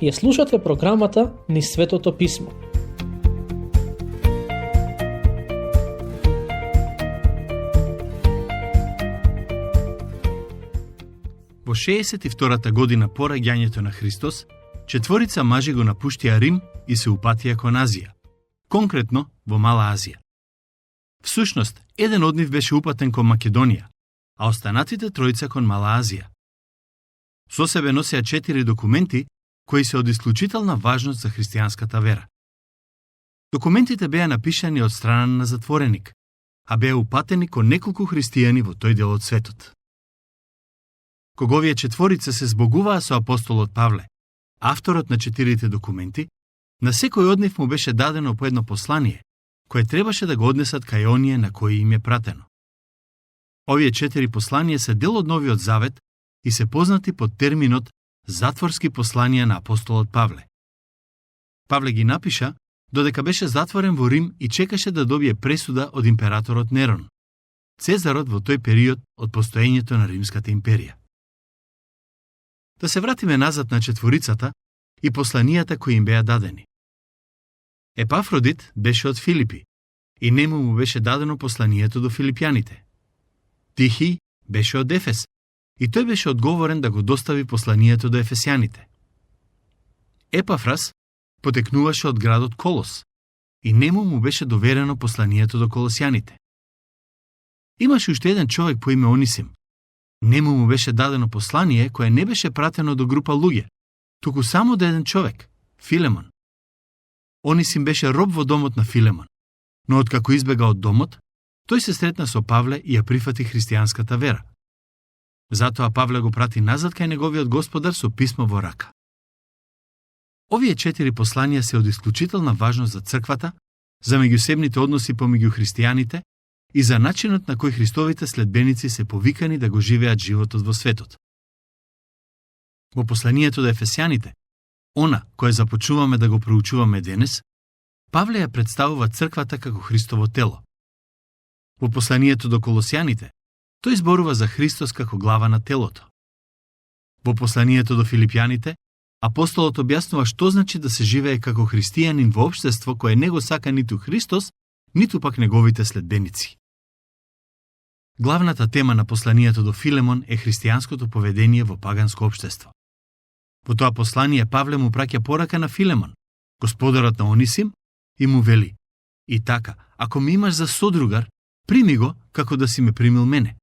Ја слушате програмата Низ Светото Писмо. Во 62-та година по раѓањето на Христос, четворица мажи го напуштија Рим и се упатија кон Азија, конкретно во Мала Азија. Всушност, еден од нив беше упатен кон Македонија, а останатите тројца кон Мала Азија. Со себе носеа 4 документи кои се од исклучителна важност за христијанската вера. Документите беа напишани од страна на затвореник, а беа упатени кон неколку христијани во тој дел од светот. Кога овие четворица се збогуваа со апостолот Павле, авторот на 4 документи, на секој од нив му беше дадено по едно послание, кое требаше да го однесат кај оние на кои им е пратено. Овие 4 посланија се дел од Новиот Завет и се познати под терминот затворски посланија на апостолот Павле. Павле ги напиша додека беше затворен во Рим и чекаше да добие пресуда од императорот Нерон, Цезарот во тој период од постоењето на Римската империја. Да се вратиме назад на четворицата и посланијата кои им беа дадени. Епафродит беше од Филипи и нему му беше дадено посланието до филипјаните. Тихи беше од Ефес и тој беше одговорен да го достави посланието до ефесјаните. Епафрас потекнуваше од градот Колос и нему му беше доверено посланието до колосјаните. Имаше уште еден човек по име Онисим. Нему му беше дадено послание кое не беше пратено до група луѓе, туку само до еден човек, Филемон. Онисим беше роб во домот на Филемон, но откако избега од домот, тој се сретна со Павле и ја прифати христијанската вера. Затоа Павле го прати назад кај неговиот господар со писмо во рака. Овие 4 посланија се од исклучителна важност за црквата, за меѓусебните односи помеѓу христијаните и за начинот на кој Христовите следбеници се повикани да го живеат животот во светот. Во посланието до ефесјаните, она кое започнуваме да го проучуваме денес, Павле ја представува црквата како Христово тело. Во посланието до колосјаните, тој зборува за Христос како глава на телото. Во посланието до филипјаните, апостолот објаснува што значи да се живее како христијанин во општество кое не го сака ниту Христос, ниту пак неговите следбеници. Главната тема на посланието до Филемон е христијанското поведение во паганско општество. Во тоа послание Павле му праќа порака на Филемон, господарот на Онисим, и му вели: „И така, ако ми имаш за содругар, прими го како да си ме примил мене.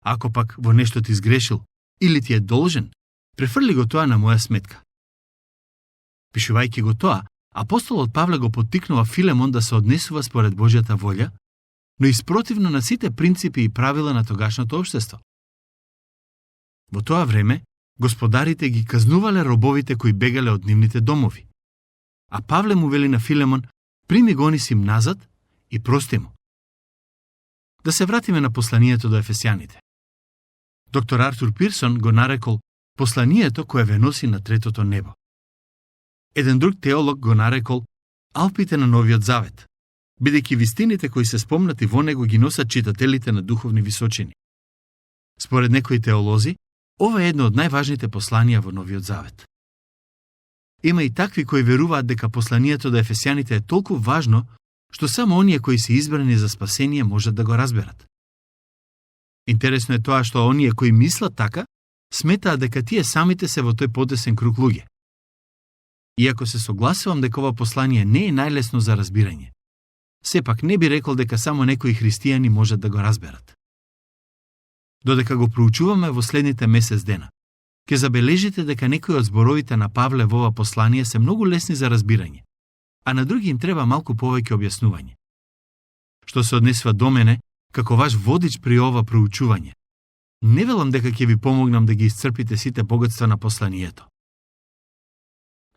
Ако пак во нешто ти сгрешил или ти е должен, префрли го тоа на моја сметка.“ Пишувајќи го тоа, апостолот Павле го поттикнува Филемон да се однесува според Божјата волја, но и спротивно на сите принципи и правила на тогашното општество. Во тоа време, господарите ги казнувале робовите кои бегале од нивните домови. А Павле му вели на Филемон: „Прими го Онисим назад и прости му.“ Да се вратиме на посланието до ефесјаните. Доктор Артур Пирсон го нарекол посланието кое ве носи на третото небо. Еден друг теолог го нарекол Алпите на Новиот Завет, бидејќи вистините кои се спомнати во него ги носат читателите на духовни височини. Според некои теолози, ова е едно од најважните посланија во Новиот Завет. Има и такви кои веруваат дека посланието до ефесјаните е толку важно, што само оние кои се избрани за спасение можат да го разберат. Интересно е тоа што оние кои мислат така, сметаат дека тие самите се во тој потесен круг луѓе. Иако се согласувам дека ова послание не е најлесно за разбирање, сепак не би рекол дека само некои христијани можат да го разберат. Додека го проучуваме во следните месец дена, ќе забележите дека некои од зборовите на Павле во ова послание се многу лесни за разбирање, а на други им треба малку повеќе објаснување. Што се однесува до мене, како ваш водич при ова проучување, не велам дека ќе ви помогнам да ги исцрпите сите богатства на посланието.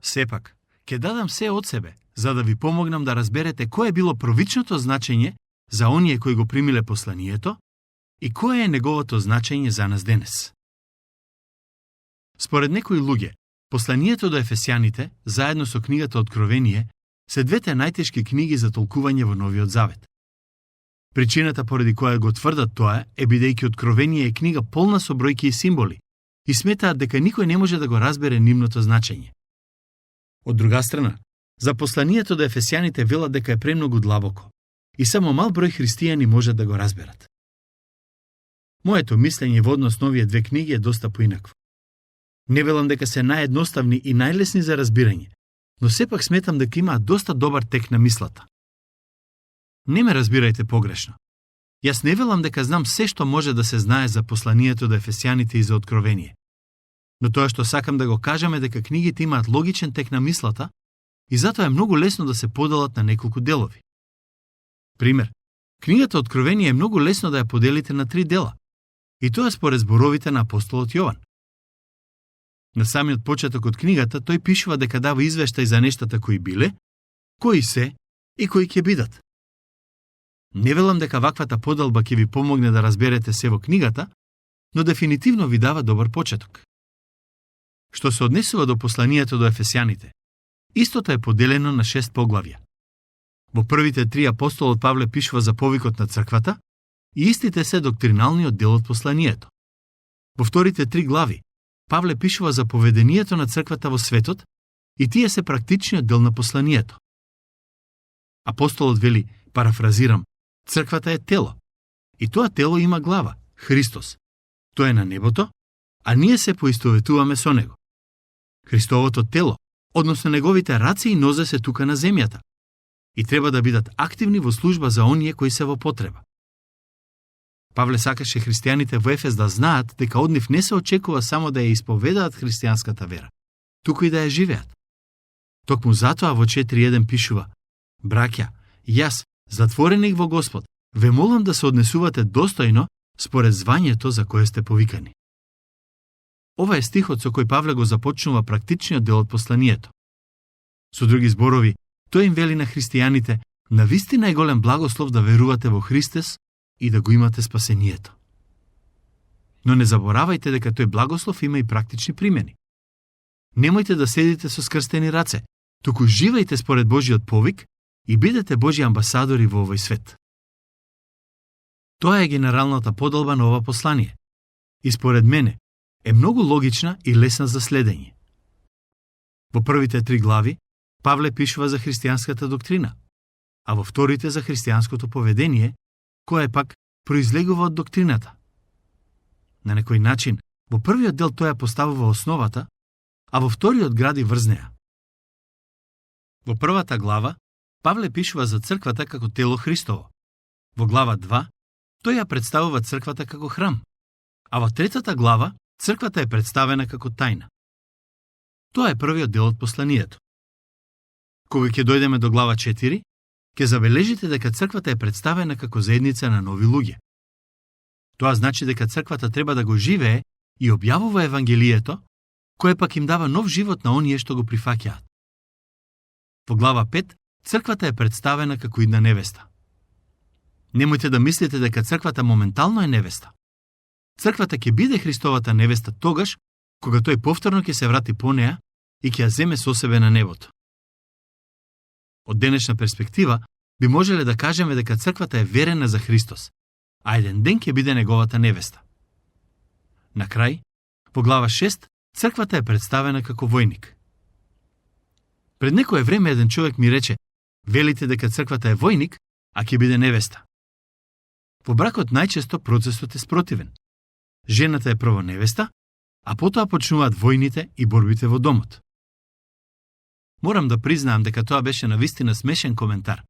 Сепак, ќе дадам се од себе, за да ви помогнам да разберете кое е било провичното значење за оние кои го примиле посланието и кое е неговото значење за нас денес. Според некои луѓе, посланието до ефесјаните, заедно со книгата Откровение, се двете најтешки книги за толкување во Новиот Завет. Причината поради која го тврдат тоа е бидејќи Откровение е книга полна со бројки и символи и сметаат дека никој не може да го разбере нивното значење. Од друга страна, за посланието до ефесјаните велат дека е премногу длабоко и само мал број христијани можат да го разберат. Моето мислење во однос на овие две книги е доста поинакво. Не велам дека се наједноставни и најлесни за разбирање, но сепак сметам дека имаат доста добар тек на мислата. Не ме разбирајте погрешно. Јас не велам дека знам се што може да се знае за посланието до ефесјаните и за откровение. Но тоа што сакам да го кажам е дека книгите имаат логичен тек на мислата и затоа е многу лесно да се поделат на неколку делови. Пример, книгата Откровение е многу лесно да ја поделите на 3 дела, и тоа според зборовите на апостолот Јован. На самиот почеток од книгата тој пишува дека дава извештај за нештата кои биле, кои се и кои ќе бидат. Не велам дека ваквата поделба ќе ви помогне да разберете се во книгата, но дефинитивно ви дава добар почеток. Што се однесува до посланието до ефесјаните, истото е поделено на 6 поглавја. Во првите 3 апостолот Павле пишува за повикот на црквата и истите се доктриналниот дел од посланието. Во вторите 3 глави Павле пишува за поведението на црквата во светот и тие се практичниот дел на посланието. Апостолот вели, парафразирам, црквата е тело и тоа тело има глава, Христос. Тој е на небото, а ние се поистоветуваме со него. Христовото тело, односно неговите раци и нозе се тука на земјата и треба да бидат активни во служба за оние кои се во потреба. Павле сакаше христијаните во Ефес да знаат дека од нив не се очекува само да ја исповедаат христијанската вера, туку и да ја живеат. Токму затоа во 4.1 пишува: Браќа, јас, затвореник во Господ, ве молам да се однесувате достојно според звањето за кое сте повикани. Ова е стихот со кој Павле го започнува практичниот дел од посланието. Со други зборови, тој им вели на христијаните: навистина е голем благослов да верувате во Христос и да го имате спасението. Но не заборавајте дека тој благослов има и практични примени. Немојте да седите со скрстени раце, туку живејте според Божиот повик и бидете Божји амбасадори во овој свет. Тоа е генералната поделба на ова послание. И според мене е многу логична и лесна за следење. Во првите 3 глави Павле пишува за христијанската доктрина, а во вторите за христијанското поведение, кое пак произлегува од доктрината. На некој начин, во првиот дел тој ја поставува основата, а во вториот гради врз неа. Во првата глава Павле пишува за црквата како тело Христово. Во глава 2 тој ја представува црквата како храм, а во третата глава црквата е представена како тајна. Тоа е првиот дел од посланието. Кога ќе дојдеме до глава 4, ќе забележите дека црквата е представена како заедница на нови луѓе. Тоа значи дека црквата треба да го живее и објавува Евангелието, кое пак им дава нов живот на оние што го прифаќаат. Во глава 5, црквата е представена како идна невеста. Немојте да мислите дека црквата моментално е невеста. Црквата ќе биде Христовата невеста тогаш, кога тој повторно ќе се врати по неа и ќе ја земе со себе на небото. Од денешна перспектива, би можеле да кажеме дека црквата е верена за Христос, а еден ден ќе биде неговата невеста. На крај, во глава 6, црквата е представена како војник. Пред некое време еден човек ми рече: велите дека црквата е војник, а ќе биде невеста. Во бракот најчесто процесот е спротивен. Жената е прво невеста, а потоа почнуваат војните и борбите во домот. Морам да признаам дека тоа беше навистина смешен коментар,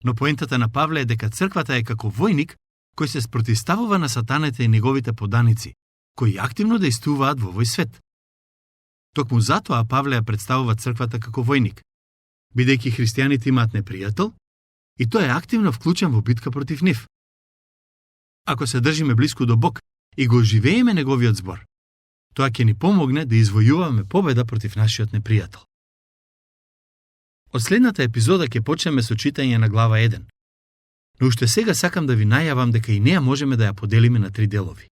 но поентата на Павле е дека црквата е како војник кој се спротивставува на сатаните и неговите поданици, кои активно действуваат во овој свет. Токму затоа Павле ја представува црквата како војник, бидејќи христијаните имаат непријател и тој е активно вклучен во битка против нив. Ако се држиме блиску до Бог и го оживееме неговиот збор, тоа ќе ни помогне да извојуваме победа против нашиот непријател. Од следната епизода ќе почнеме со читање на глава 1. Но уште сега сакам да ви најавам дека и неа можеме да ја поделиме на 3 делови.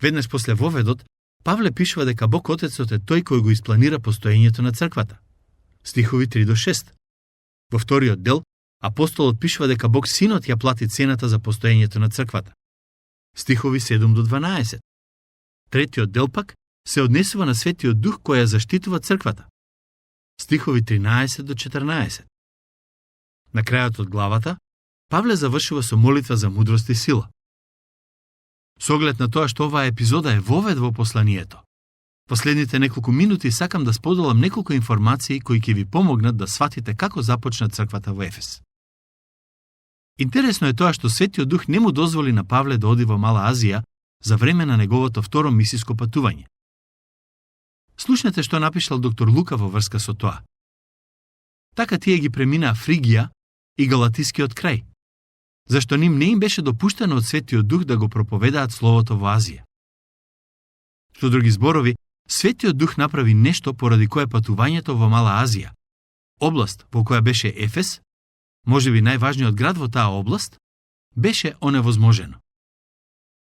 Веднаш после воведот, Павле пишува дека Бог Отецот е тој кој го испланира постоењето на црквата. Стихови 3 до 6. Во вториот дел, апостолот пишува дека Бог Синот ја плати цената за постоењето на црквата. Стихови 7 до 12. Третиот дел пак се однесува на Светиот Дух кој ја заштитува црквата. стихови 13 до 14. На крајот од главата, Павле завршува со молитва за мудрост и сила. Со оглед на тоа што оваа епизода е вовед во посланието, последните неколку минути сакам да споделам неколку информации кои ќе ви помогнат да сватите како започна црквата во Ефес. Интересно е тоа што Светиот Дух не му дозволи на Павле да оди во Мала Азија за време на неговото второ мисиско патување. Слушнете што напишал доктор Лука во врска со тоа. Така тие ги преминаа Фригија и Галатискиот крај, зашто ним не им беше допуштено од Светиот Дух да го проповедаат Словото во Азија. Со други зборови, Светиот Дух направи нешто поради кое патувањето во Мала Азија, област во која беше Ефес, можеби најважниот град во таа област, беше оневозможено.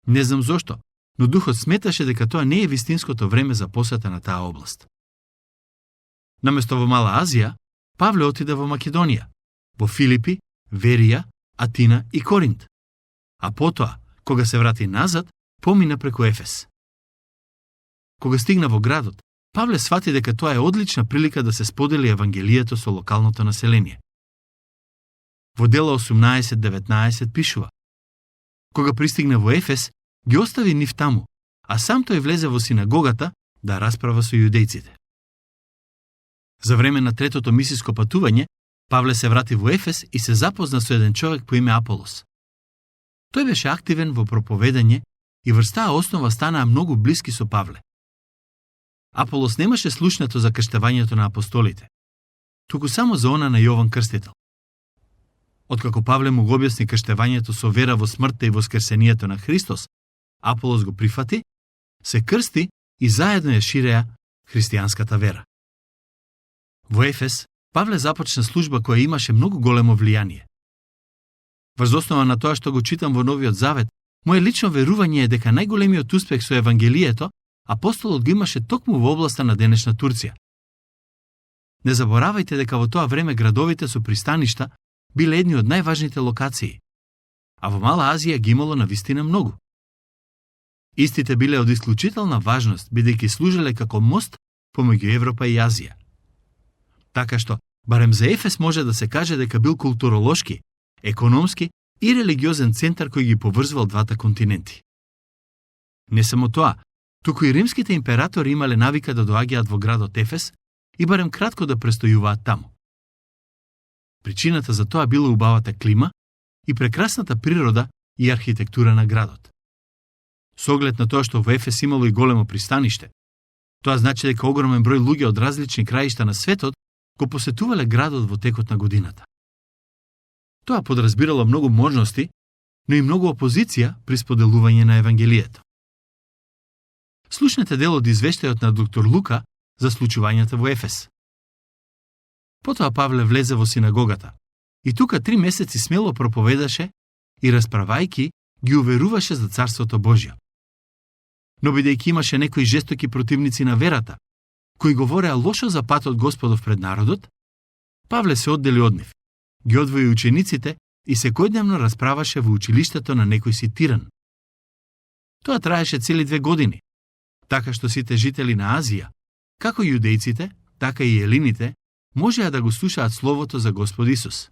Не знам зошто, но Духот сметаше дека тоа не е вистинското време за посета на таа област. Наместо во Мала Азија, Павле отиде во Македонија, во Филипи, Верија, Атина и Коринт. А потоа, кога се врати назад, помина преку Ефес. Кога стигна во градот, Павле свати дека тоа е одлична прилика да се сподели евангелието со локалното население. Во дела 18-19 пишува: кога пристигна во Ефес, ги остави нив таму, а сам тој влезе во синагогата да расправа со јудејците. За време на третото мисиско патување, Павле се врати во Ефес и се запозна со еден човек по име Аполос. Тој беше активен во проповедање и врз таа основа станаа многу блиски со Павле. Аполос немаше слушнато за крштевањето на апостолите, туку само за она на Јован Крстител. Откако Павле му го објасни крштевањето со вера во смртта и воскресението на Христос, Аполос го прифати, се крсти и заедно ја ширеа христијанската вера. Во Ефес, Павле започна служба која имаше многу големо влијание. Врз основа на тоа што го читам во Новиот Завет, моје лично верување е дека најголемиот успех со евангелието апостолот го имаше токму во областа на денешна Турција. Не заборавајте дека во тоа време градовите со пристаништа биле едни од најважните локации, а во Мала Азија ги имало навистина многу. Истите биле од исклучителна важност, бидејќи служеле како мост помеѓу Европа и Азија. Така што, барем за Ефес може да се каже дека бил културолошки, економски и религиозен центар кој ги поврзвал двата континенти. Не само тоа, туку и римските императори имале навика да доаѓаат во градот Ефес и барем кратко да престојуваат таму. Причината за тоа била убавата клима и прекрасната природа и архитектура на градот. Со оглед на тоа што во Ефес имало и големо пристаниште, тоа значи дека огромен број луѓе од различни краишта на светот го посетувале градот во текот на годината. Тоа подразбирало многу можности, но и многу опозиција при споделување на евангелието. Слушнете дел од извештајот на доктор Лука за случувањата во Ефес. Потоа Павле влезе во синагогата и тука 3 месеци смело проповедаше и расправајки ги уверуваше за Царството Божјо. Но бидејќи имаше некои жестоки противници на верата, кои говореа лошо за патот Господов пред народот, Павле се оддели од нив, ги одвои учениците и секојдневно расправаше во училиштето на некој си тиран. Тоа траеше цели 2 години, така што сите жители на Азија, како јудејците, така и елините, можеа да го слушаат Словото за Господ Исус.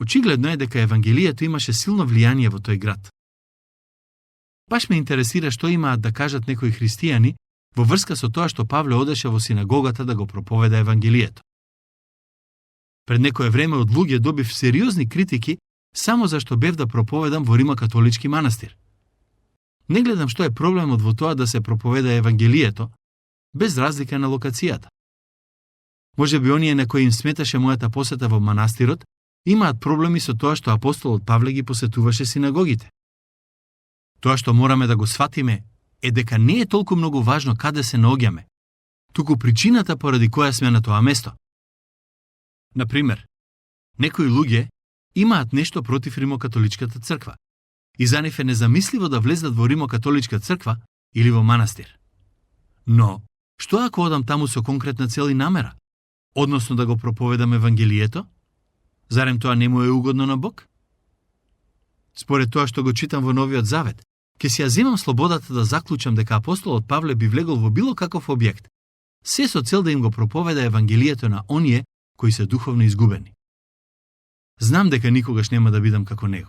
Очигледно е дека евангелието имаше силно влијание во тој град. Баш ме интересира што имаат да кажат некои христијани во врска со тоа што Павле одеше во синагогата да го проповеда евангелието. Пред некое време од луѓе добив сериозни критики само зашто бев да проповедам во Римокатолички манастир. Не гледам што е проблемот во тоа да се проповеда евангелието, без разлика на локацијата. Може би оние на кои им сметаше мојата посета во манастирот, имаат проблеми со тоа што апостолот Павле ги посетуваше синагогите. Тоа што мораме да го сватиме е дека не е толку многу важно каде се наоѓаме, туку причината поради која сме на тоа место. Например, некои луѓе имаат нешто против Римокатоличката црква и за нив е незамисливо да влезат во Римокатоличка црква или во манастир. Но, што ако одам таму со конкретна цел и намера? Односно да го проповедам евангелието? Зарем тоа не му е угодно на Бог? Според тоа што го читам во Новиот Завет, ќе си ја земам слободата да заклучам дека апостолот Павле би влегол во било каков објект се со цел да им го проповеда евангелието на оние кои се духовно изгубени. Знам дека никогаш нема да бидам како него,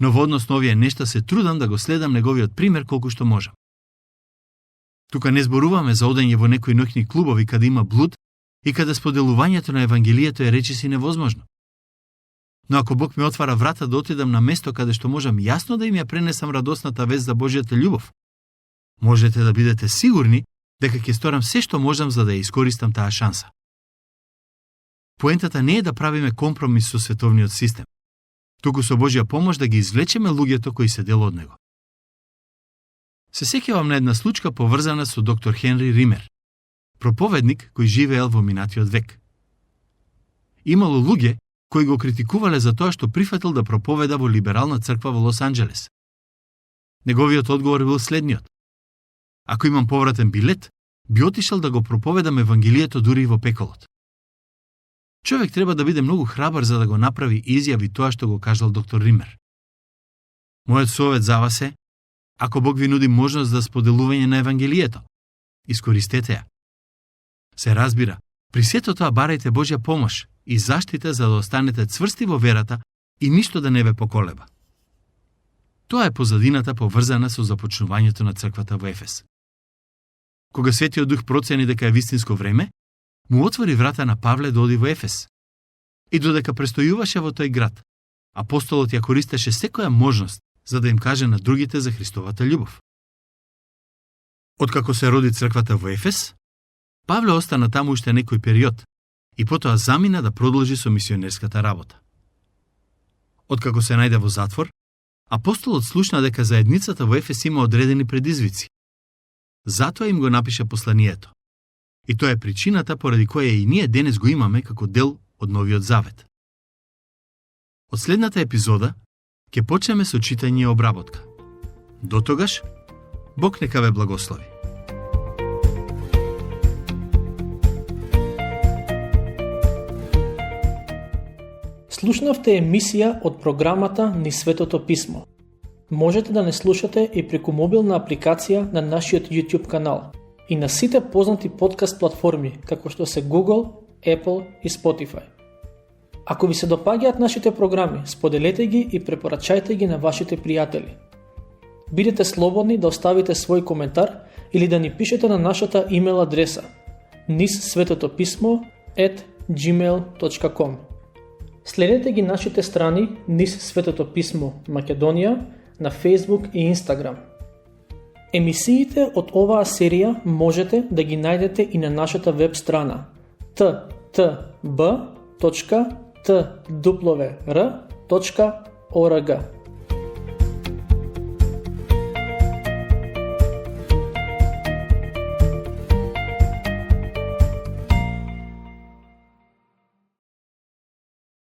но во однос на овие нешта се трудам да го следам неговиот пример колку што можам. Тука не зборуваме за одење во некои ноќни клубови каде има блуд и каде споделувањето на евангелието е речиси невозможно. Но ако Бог ми отвара врата да отидам на место каде што можам јасно да им ја пренесам радосната вест за Божјата љубов, можете да бидете сигурни дека ќе сторам се што можам за да ја искористам таа шанса. Поентата не е да правиме компромис со световниот систем, туку со Божја помош да ги извлечеме луѓето кои се дел од него. Се сеќавам на една случка поврзана со доктор Хенри Ример, проповедник кој живеел во минатиот век. Имало луѓе кои го критикувале за тоа што прифатил да проповеда во либерална црква во Лос Анџелес. Неговиот одговор бил следниот: ако имам повратен билет, би отишел да го проповедам евангелието дури и во пеколот. Човек треба да биде многу храбар за да го направи и изјави тоа што го кажал доктор Ример. Мојот совет за вас е: ако Бог ви нуди можност за споделување на евангелието, искористете ја. Се разбира, при сето тоа барајте Божја помош и заштита за да останете цврсти во верата и ништо да не ве поколеба. Тоа е позадината поврзана со започнувањето на црквата во Ефес. Кога Светиот Дух процени дека е вистинско време, му отвори врата на Павле да оди во Ефес. И додека престојуваше во тој град, апостолот ја користеше секоја можност за да им каже на другите за Христовата љубов. Откако се роди црквата во Ефес, Павле остана таму уште некој период и потоа замина да продолжи со мисионерската работа. Откако се најде во затвор, апостолот слушна дека заедницата во Ефес има одредени предизвици. Затоа им го напиша посланието. И тоа е причината поради која и ние денес го имаме како дел од Новиот Завет. Од следната епизода ќе почнеме со читање и обработка. До тогаш, Бог нека ве благослови. Слушнавте емисија од програмата Низ Светото Писмо. Можете да не слушате и преку мобилна апликација на нашиот YouTube канал и на сите познати подкаст платформи, како што се Google, Apple и Spotify. Ако ви се допаѓаат нашите програми, споделете ги и препорачајте ги на вашите пријатели. Бидете слободни да оставите свој коментар или да ни пишете на нашата имейл адреса nizsvetotopисmo@gmail.com. Следете ги нашите страни Низ Светото Писмо Македонија на Facebook и Instagram. Емисиите од оваа серија можете да ги најдете и на нашата веб страна ttb.twr.org.